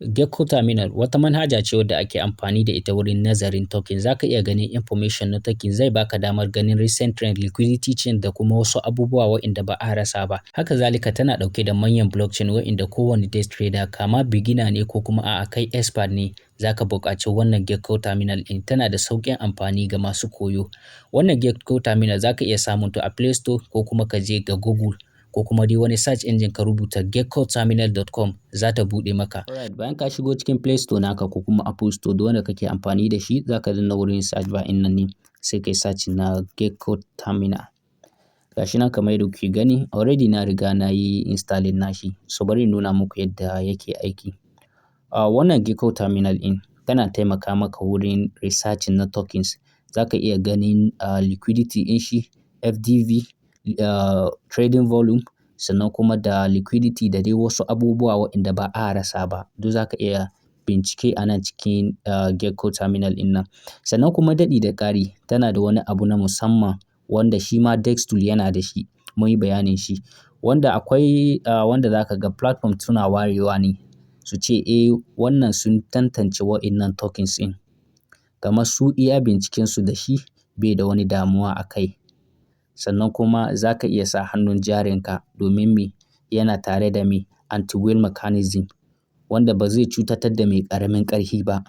Gecko Terminal wata manhaja ce wadda ake amfani da ita wurin nazarin token. Za ka iya ganin information na token, zai baka damar ganin recent trend, liquidity chain da kuma wasu abubuwa waɗanda ba a rasa ba. Haka zalika tana ɗauke da manyan blockchain waɗanda kowane DEX trader, kama beginner ne ko kuma a'a kai expert ne, za ka buƙaci wannan Gecko Terminal ɗin. Tana da sauƙin amfani ga masu koyo. Wannan Gecko Terminal za ka iya samun ta a Play Store ko kuma ka je ga Google ko kuma dai wani search engine ka rubuta geckoterminal.com, za ta buɗe maka. Alright, bayan ka shigo cikin Play Store naka ko kuma Apple Store, duk wanda kake amfani da shi, za ka danna wurin search bar ɗin nan ne, sai kai search na Gecko Terminal. Gashi nan kamar yadda kuke gani, already na riga na yi installing nashi. So bari in nuna muku yadda yake aiki. Wannan Gecko Terminal ɗin tana taimaka maka wurin researching na tokens. Za ka iya ganin liquidity ɗin shi, FDV, trading volume, sannan kuma da liquidity da dai wasu abubuwa waɗanda ba a rasa ba. Duk za ka iya bincike a nan cikin Gecko Terminal ɗin nan. Sannan kuma daɗi da ƙari, tana da wani abu na musamman wanda shi ma DEX Tool yana da shi. Mun yi bayanin shi. Wanda akwai wanda za ka ga platform suna warewa ne su ce eh, wannan sun tantance waɗannan tokens ɗin. Kamar su iya bincikensu da shi bai da wani damuwa a kai. Sannan kuma za ka iya sa hannun jarinka domin me? Yana tare da me? Anti-whale mechanism wanda ba zai cutatar da mai ƙaramin ƙarfi ba.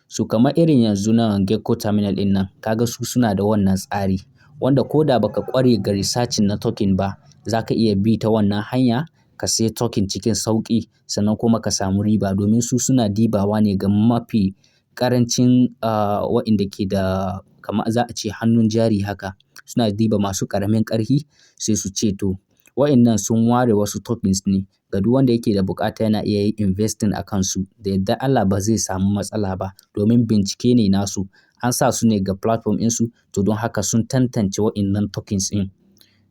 So kamar irin yanzu nan Gecko Terminal ɗin nan, ka ga su suna da wannan tsari wanda ko da baka ƙware ga researching na token ba, za ka iya bi ta wannan hanya ka sayi token cikin sauƙi, sannan kuma ka samu riba, domin su suna dibawa ne ga mafi ƙarancin waɗanda ke da kamar za a ce hannun jari haka. Suna diba masu ƙaramin ƙarfi, sai su ce to, waɗannan sun ware wasu tokens ne ga duk wanda yake da buƙata, yana iya yin investing a kansu. Da yardar Allah ba zai samu matsala ba, domin bincike ne nasu. An sa su ne ga platform ɗinsu, to don haka sun tantance waɗannan tokens ɗin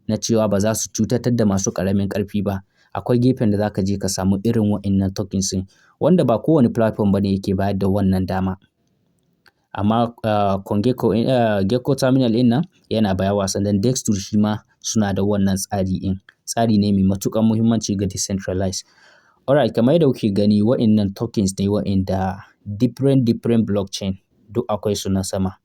na cewa ba za su cutatar da masu ƙaramin ƙarfi ba. Akwai gefen da za ka je ka samu irin waɗannan tokens ɗin wanda ba kowane platform bane yake bayar da wannan dama. Amma CoinGecko, Gecko Terminal ɗin nan yana bayarwa, sannan DEX Tool shi ma suna da wannan tsari ɗin. Tsari ne mai matuƙar muhimmanci ga decentralized. Alright, kamar yadda kuke gani, waɗannan tokens ne waɗanda different different blockchain duk akwai su na sama.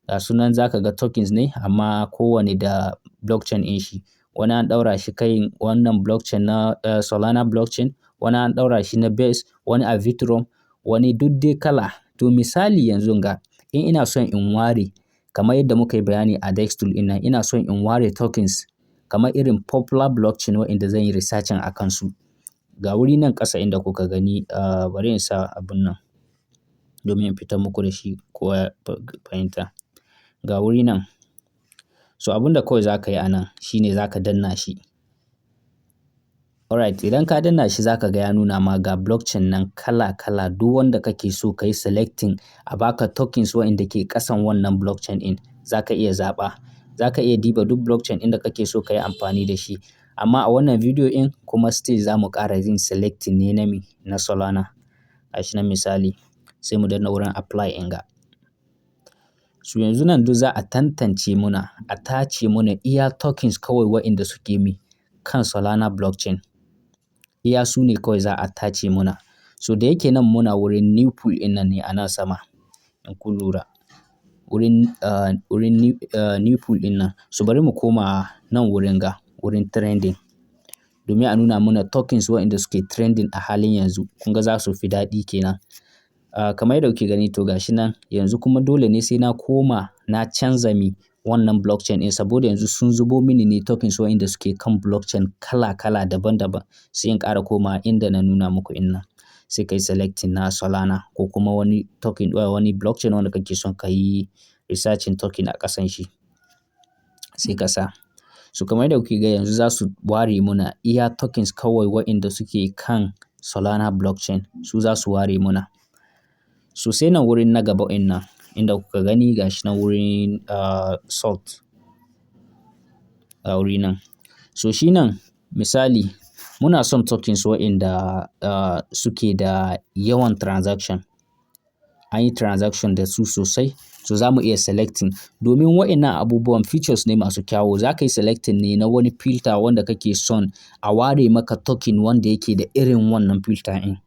Ga su nan, za ka ga tokens ne amma kowane da blockchain ɗin shi. Wani an ɗaura shi kai wannan blockchain na Solana blockchain, wani an ɗaura shi na Base, wani Arbitrum, wani duk dai kala. To misali yanzu ga in ina son in ware, kamar yadda muka yi bayani a DEX Tool ɗin nan, ina son in ware tokens kamar irin popular blockchain waɗanda zan yi researching a kansu. Ga wuri nan ƙasa inda kuka gani, bari in sa abun nan domin in fitar muku da shi kowa ya fahimta. Ga wuri nan. So abun da kawai za ka yi a nan shine za ka danna shi. Alright, idan ka danna shi, za ka ga ya nuna ma ga blockchain nan kala kala. Duk wanda kake so ka yi selecting a baka tokens waɗanda ke ƙasan wannan blockchain ɗin, za ka iya zaɓa. Za ka iya diba duk blockchain ɗin da kake so ka yi amfani da shi. Amma a wannan video ɗin kuma still za mu ƙara yin selecting ne na me? Na Solana. Gashi nan misali, sai mu danna wurin apply in ga. So yanzu nan duk za a tantance muna, a tace muna iya tokens kawai waɗanda suke me? Kan Solana blockchain. Iya su ne kawai za a tace muna. So da yake nan muna wurin new pool ɗin nan ne a nan sama, in kun lura. Wurin new pool ɗin nan. So bari mu koma nan wurin ga wurin trending domin a nuna mana tokens waɗanda suke trending a halin yanzu. Kun ga za su fi daɗi kenan. Kamar yadda kuke gani, to gashi nan yanzu kuma dole ne sai na koma na canza mi wannan blockchain ɗin, saboda yanzu sun zubo mini ne tokens waɗanda suke kan blockchain kala kala daban daban. Sai in ƙara komawa inda na nuna muku in nan. Sai ka yi selecting na Solana ko kuma wani token, wani blockchain wanda kake son ka yi researching token a ƙasan shi, sai ka sa. So kamar yadda kuke ga yanzu za su ware muna iya tokens kawai waɗanda suke kan Solana blockchain, su za su ware muna. So sai nan wurin na gaba ɗin nan inda kuka gani, gashi nan wurin sort a wuri nan. So shi nan misali muna son tokens waɗanda suke da yawan transaction. An yi transaction da su sosai. So za mu iya selecting, domin waɗannan abubuwan features ne masu kyau. Za ka yi selecting ne na wani filter wanda kake son a ware maka token wanda yake da irin wannan filter ɗin.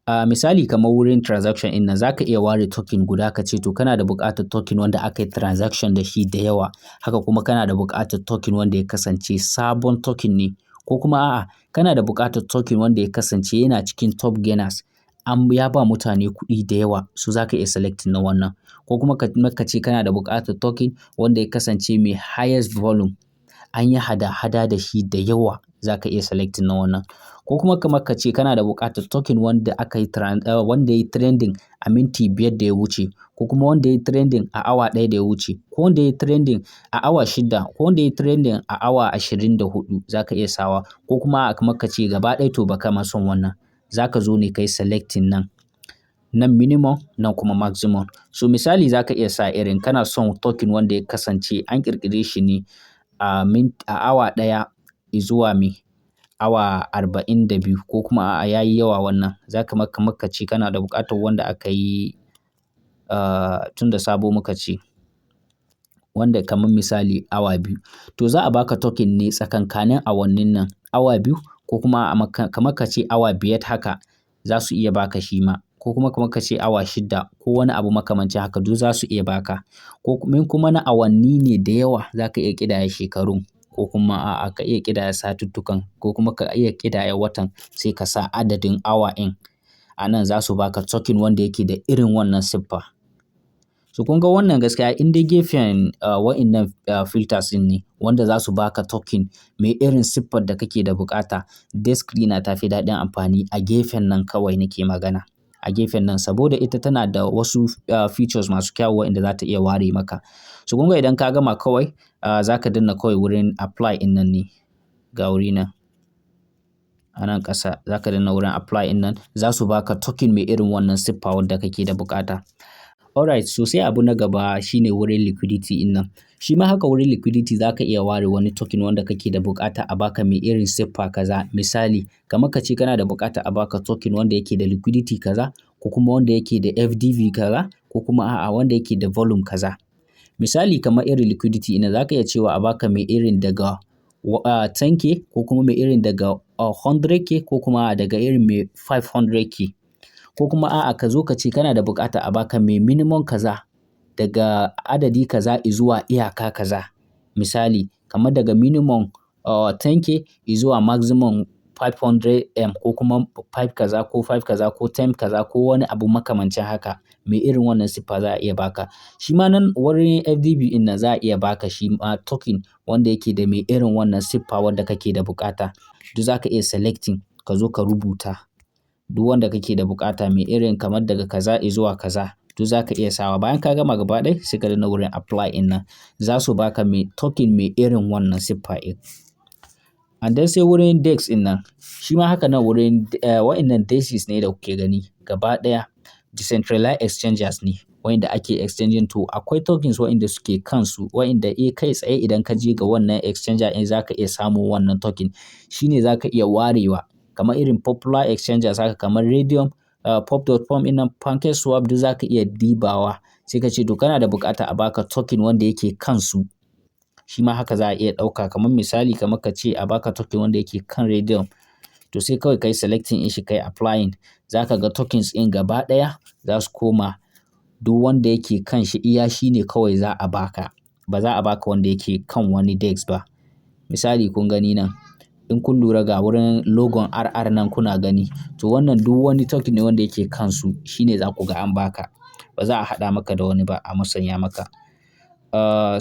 Misali kamar wurin transaction ɗin nan, za ka iya ware token guda ka ce to kana da buƙatar token wanda aka yi transaction da shi da yawa. Haka kuma kana da buƙatar token wanda ya kasance sabon token ne, ko kuma a'a, kana da buƙatar token wanda ya kasance yana cikin top gainers, an ya ba mutane kuɗi da yawa, so za ka iya selecting na wannan. Ko kuma ka ce kana da buƙatar token wanda ya kasance mai highest volume, an yi hada-hada da shi da yawa, za ka iya selecting na wannan. Ko kuma kamar ka ce kana da buƙatar token wanda yayi trending a minti 5 da ya wuce, ko kuma wanda yayi trending a awa 1 da ya wuce, ko wanda yayi trending a awa 6, ko wanda yayi trending a awa 24, za ka iya sawa. Ko kuma kamar ka ce gaba ɗaya to ba ka ma son wannan. Za ka zo ne ka yi selecting nan. Nan minimum, nan kuma maximum. So misali, za ka iya sa irin kana son token wanda ya kasance an ƙirƙire shi ne a awa 1 izuwa me awa 42, ko kuma a'a, yayi yawa wannan. Za ka kamar ka ce kana da buƙatar wanda aka yi, tun da sabo muka ce wanda kamar misali awa 2. To za a baka token ne tsakankanin awannin nan, awa 2, ko kuma kamar ka ce awa 5 haka za su iya baka shi ma. Ko kuma kamar ka ce awa 6 ko wani abu makamancin haka, duk za su iya baka. Ko in kuma na awanni ne da yawa, za ka iya ƙidaya shekarun, ko kuma a'a, ka iya ƙidaya satuttukan, ko kuma ka iya ƙidaya watan, sai ka sa adadin awa in. A nan za su baka token wanda yake da irin wannan siffa. So kun ga wannan gaskiya in dai gefen wa'innan filters ɗin ne wanda za su baka token mai irin siffar da kake da buƙata, Dexscreener ta fi daɗin amfani a gefen nan kawai nake magana. A gefen nan, saboda ita tana da wasu features masu kyau waɗanda za ta iya ware maka. So kun ga idan ka gama kawai, za ka danna kawai wurin apply ɗin nan ne, ga wuri nan. A nan ƙasa za ka danna wurin apply ɗin nan, za su baka token mai irin wannan siffa wadda kake da buƙata. Alright, so sai abu na gaba shine wurin liquidity ɗin nan. Shi ma haka wurin liquidity za ka iya ware wani token wanda kake da buƙata a baka mai irin siffa kaza. Misali, kamar ka ce kana da buƙata a baka token wanda yake da liquidity kaza, ko kuma wanda yake da FDV kaza, ko kuma a'a, wanda yake da volume kaza. Misali kamar irin liquidity ɗin nan, za ka iya cewa a baka mai irin daga 10K, ko kuma mai irin daga 100K, ko kuma daga irin mai 500K. Ko kuma a'a, ka zo ka ce kana da buƙata a baka mai minimum kaza daga adadi kaza izuwa iyaka kaza. Misali kamar daga minimum 10K izuwa maximum 500M, ko kuma 5 kaza ko 5 kaza ko 10 kaza ko wani abu makamancin haka, mai irin wannan siffa za a iya baka. Shi ma nan wurin FDV ɗin nan za a iya baka shi ma token wanda yake da mai irin wannan siffa wadda kake da buƙata. Duk za ka iya selecting, ka zo ka rubuta duk wanda kake da buƙata mai irin kamar daga kaza izuwa kaza, duk za ka iya sawa. Bayan ka gama gaba ɗaya, sai ka danna wurin apply ɗin nan, za su baka mai token mai irin wannan siffa ɗin. And then sai wurin DEX ɗin nan, shi ma haka nan wurin wa'innan DEXs ne da kuke gani, gaba ɗaya decentralized exchanges ne wa'inda ake exchanging. To akwai tokens wa'inda suke kansu, wa'inda kai tsaye idan ka je ga wannan exchanger ɗin za ka iya samun wannan token. Shi ne za ka iya warewa kamar irin popular exchangers haka kamar Raydium, Pump.fun ɗin nan, PancakeSwap, duk za ka iya dibawa. Sai ka ce to kana da buƙata a baka token wanda yake kansu. Shi ma haka za a iya ɗauka, kamar misali kamar ka ce a baka token wanda yake kan Raydium. To sai kawai ka yi selecting din shi, ka yi applying. Za ka ga tokens ɗin gaba ɗaya za su koma duk wanda yake kan shi iya shi ne kawai za a baka. Ba za a baka wanda yake kan wani DEX ba. Misali, kun gani nan, in kun lura, ga wurin logon RR nan kuna gani. To wannan duk wani token ne wanda yake kansu, shine za ku ga an baka. Ba za a haɗa maka da wani ba a musanya maka.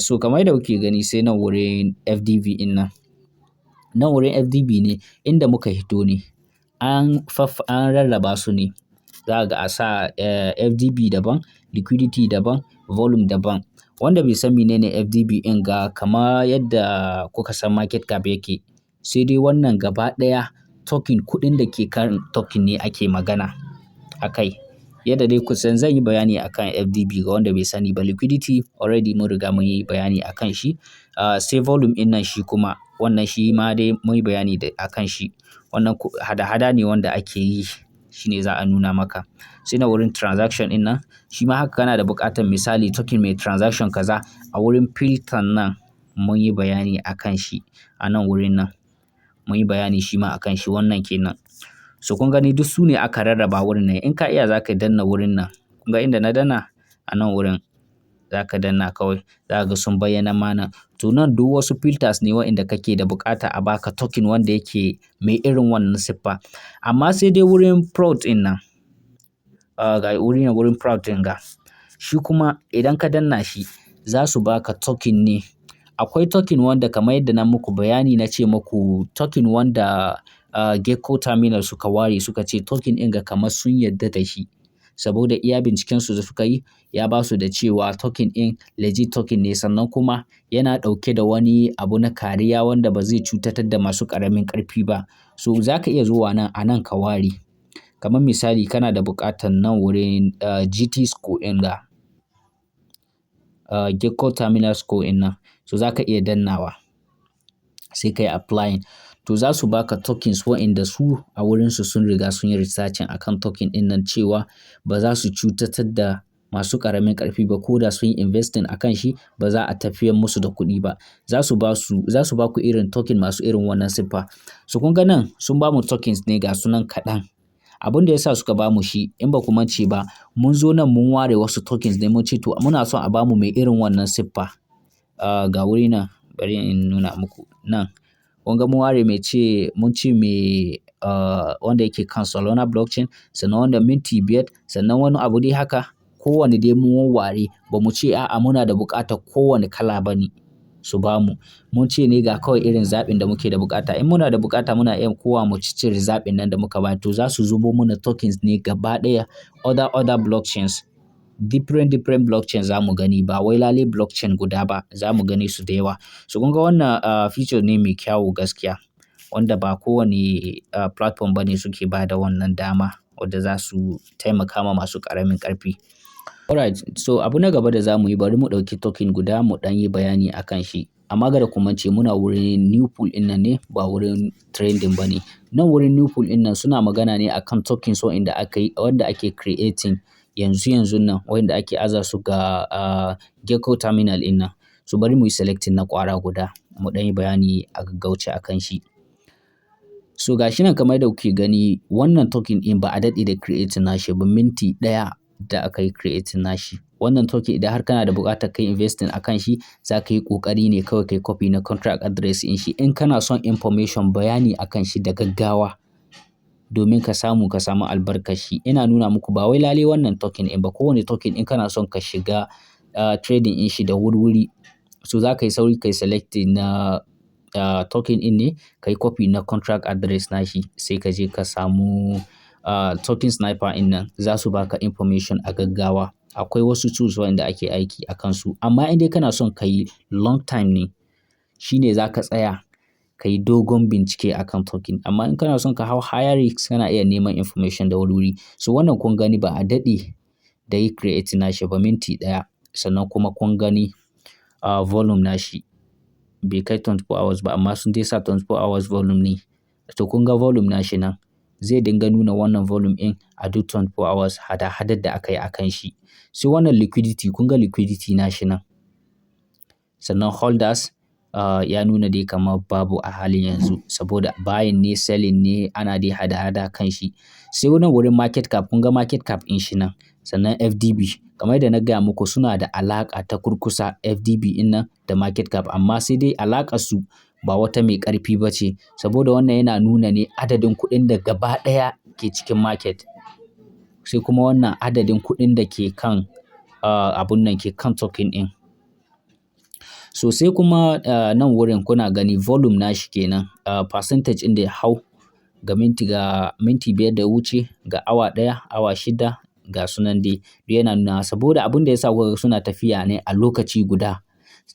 So kamar yadda kuke gani, sai nan wurin FDV ɗin nan. Nan wurin FDV ne inda muka hito ne. An rarraba su ne. Za ka ga a sa FDV daban, liquidity daban, volume daban. Wanda bai san menene FDV ɗin ga, kama yadda kuka san market cap yake. Sai dai wannan gaba ɗaya token, kuɗin da ke kan token ne ake magana a kai. Yadda dai kusan zan yi bayani akan FDV ga wanda bai sani ba. Liquidity already mun riga mun yi bayani akan shi. Sai volume ɗin nan, shi kuma wannan shi ma dai mun yi bayani akan shi. Wannan hada-hada ne wanda ake yi, shine za a nuna maka. Sai na wurin transaction ɗin nan, shi ma haka kana da buƙatar misali token mai transaction kaza, a wurin filter nan mun yi bayani akan shi a nan wurin nan. Mun yi bayani shi ma akan shi, wannan ke nan. So kun gani, duk su ne aka rarraba wurin nan. In ka iya, za ka danna wurin nan. Kun ga inda na danna a nan wurin, za ka danna kawai, za ka ga sun bayyana mana. To, nan duk wasu filters ne waɗanda kake da buƙata a baka token wanda yake mai irin wannan siffa. Amma sai dai wurin fraud ɗin nan, ga wurin, wurin fraud ɗin ga. Shi kuma idan ka danna shi, za su baka token ne. Akwai token wanda kamar yadda na muku bayani, na ce muku token wanda Gecko Terminal suka ware, suka ce token ɗin ga kamar sun yarda da shi. Saboda iya binciken su da suka yi ya ba su da cewa token ɗin legit token ne, sannan kuma yana ɗauke da wani abu na kariya wanda ba zai cutatar da masu ƙaramin ƙarfi ba. So za ka iya zuwa nan, a nan ka ware. Kamar misali, kana da buƙatar nan wurin GT score ɗin ga. Gecko Terminal score ɗin nan. So za ka iya dannawa sai ka yi applying. To, za su baka tokens waɗanda su a wurinsu sun riga sun yi researching akan token ɗin nan cewa ba za su cutatar da masu ƙaramin ƙarfi ba, ko da sun yi investing a kan shi ba za a tafiyar musu da kuɗi ba. Za su ba ku irin token masu irin wannan siffa. So kun ga nan sun bamu tokens ne, ga su nan kaɗan. Abun da ya sa suka bamu shi, in ba ku mance ba, mun zo nan mun ware wasu tokens ne, mun ce to muna son a bamu mai irin wannan siffa. Ga wuri nan, bari in nuna muku nan. Kun ga mun ware mai ce, mun ce mai wanda yake kan Solana blockchain, sannan wanda minti 5, sannan wani abu dai haka. Ko wanne dai mun wawware, ba mu ce a'a, muna da buƙatar kowane kala ba ne su bamu. Mun ce ne ga kawai irin zaɓin da muke da buƙata. In muna da buƙata, muna iya kowa mu ciccire zaɓin nan da muka bayar. To, za su zubo mana tokens ne gaba ɗaya, other other blockchains. Different different blockchains za mu gani, ba wai lale blockchain guda ba, za mu gani su da yawa. So kun ga wannan feature ne mai kyau gaskiya, wanda ba kowane platform ba ne suke ba da wannan dama wadda za su taimaka ma masu ƙaramin ƙarfi. Alright, so abu na gaba da za mu yi, bari mu ɗauki token guda mu ɗan yi bayani a kan shi. Amma kada ku mance, muna wurin new pool ɗin nan ne, ba wurin trending ba ne. Nan wurin new pool ɗin nan suna magana ne akan tokens waɗanda aka yi, wanda ake creating yanzu yanzun nan, waɗanda ake aza su ga Gecko Terminal ɗin nan. So bari mu yi selecting na ƙwara guda mu ɗan yi bayani a gaggauce a kan shi. So ga shi nan, kamar yadda kuke gani, wannan token ɗin ba a daɗe da creating nashi ba, minti 1 da aka yi creating nashi. Wannan token, idan har kana da buƙatar kai investing a kan shi, za ka yi ƙoƙari ne kawai kai copy na contract address ɗin shi in kana son information, bayani a kan shi da gaggawa domin ka samu albarkashi. Ina nuna muku ba wai lale wannan token ɗin ba, kowane token in kana son ka shiga trading ɗin shi da wuri-wuri. So za ka yi sauri kai selecting na token ɗin ne, ka yi copy na contract address nashi, sai ka je ka samu token sniper ɗin nan, za su baka information a gaggawa. Akwai wasu tools waɗanda ake aiki a kansu, amma in dai kana son ka yi long time ne, shine za ka tsaya ka yi dogon bincike akan token. Amma in kana son ka hau higher risk, kana iya neman information da wuri-wuri. So wannan kun gani, ba a daɗe da yi creating nashi ba, minti 1. Sannan kuma kun gani volume nashi bai kai 24 hours ba, amma sun dai sa 24 hours volume ne. To, kun ga volume nashi nan, zai dinga nuna wannan volume ɗin a duk 24 hours, hada-hadar da aka yi a kan shi. Sai wannan liquidity, kun ga liquidity nashi nan. Sannan holders ya nuna dai kamar babu a halin yanzu, saboda buying ne, selling ne, ana dai hada-hada kan shi. Sai wannan wurin market cap, kun ga market cap ɗin shi nan. Sannan FDV, kamar yadda na gaya muku, suna da alaƙa ta kurkusa, FDV ɗin nan da market cap, amma sai dai alaƙar su ba wata mai ƙarfi ba ce, saboda wannan yana nuna ne adadin kuɗin da gaba ɗaya ke cikin market. Sai kuma wannan adadin kuɗin da ke kan abun nan, ke kan token ɗin. So sai kuma nan wurin kuna gani volume nashi kenan, percentage ɗin da ya hau ga minti 5 da ya wuce, ga awa 1, awa 6, ga sunan dai. Duk yana nuna, saboda abun da ya sa kuka ga suna tafiya ne a lokaci guda,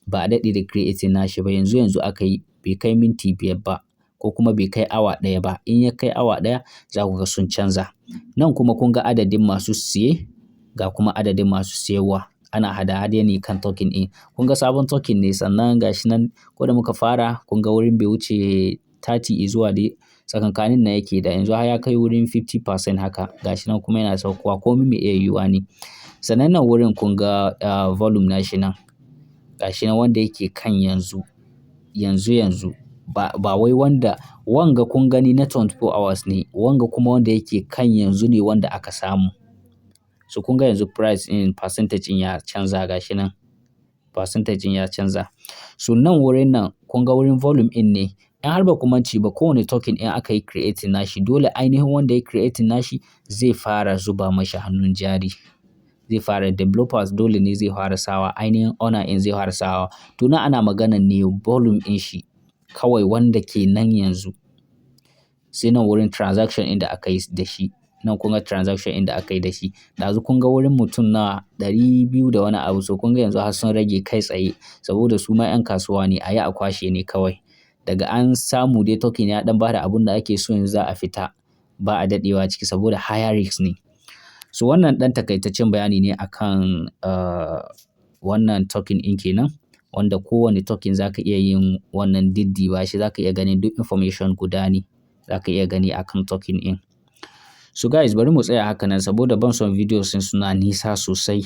ba a daɗe da creating nashi ba, yanzu yanzu aka yi, bai kai minti 5 ba ko kuma bai kai awa 1 ba. In ya kai awa 1, za ku ga sun canza. Nan kuma kun ga adadin masu siye, ga kuma adadin masu siyarwa. Ana hada-hada ne kan token ɗin. Kun ga sabon token ne, sannan ga shi nan ko da muka fara, kun ga wurin bai wuce 30 izuwa dai tsakankanin nan yake da yanzu har ya kai wurin 50% haka. Ga shi nan kuma yana saukowa, komai mai iya yiwuwa ne. Sannan nan wurin kun ga volume nashi nan. Ga shi nan wanda yake kan yanzu, yanzu yanzu. Ba wai wanda wanga kun gani na 24 hours ne, wanga kuma wanda yake kan yanzu ne wanda aka samu. So kun ga yanzu price in percentage in ya canza, gashi nan. Percentage in ya canza. So nan wurin nan kun ga wurin volume in ne. In har ba ku mance ba, kowane token in aka yi creating nashi, dole ainihin wanda ya creating nashi zai fara zuba mashi hannun jari. Zai fara developers, dole ne zai fara sawa, ainihin owner in zai fara sawa. To nan ana maganan ne volume in shi kawai wanda ke nan yanzu. Sai nan wurin transaction inda aka yi da shi. Nan kun ga transaction inda aka yi da shi. Ɗazu kun ga wurin mutum na 200 da wani abu, so kun ga yanzu har sun rage kai tsaye saboda su ma 'yan kasuwa ne, a yi a kwashe ne kawai. Daga an samu dai token ya ɗan bada abun da ake so, yanzu za a fita, ba a daɗewa ciki saboda higher risk ne. So wannan ɗan takaitaccen bayani ne akan wannan token ɗin kenan, wanda kowane token za ka iya yin wannan diddiba shi, za ka iya ganin duk information guda ne za ka iya gani akan token ɗin. So guys, bari mu tsaya haka nan saboda ban son videos ɗin suna nisa sosai.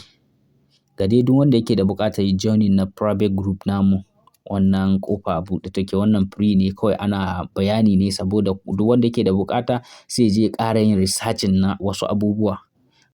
Ga dai duk wanda yake da buƙatar joining na private group namu, wannan ƙofa a buɗe take. Wannan free ne, kawai ana bayani ne saboda duk wanda yake da buƙata sai ya je ya ƙara yin researching na wasu abubuwa.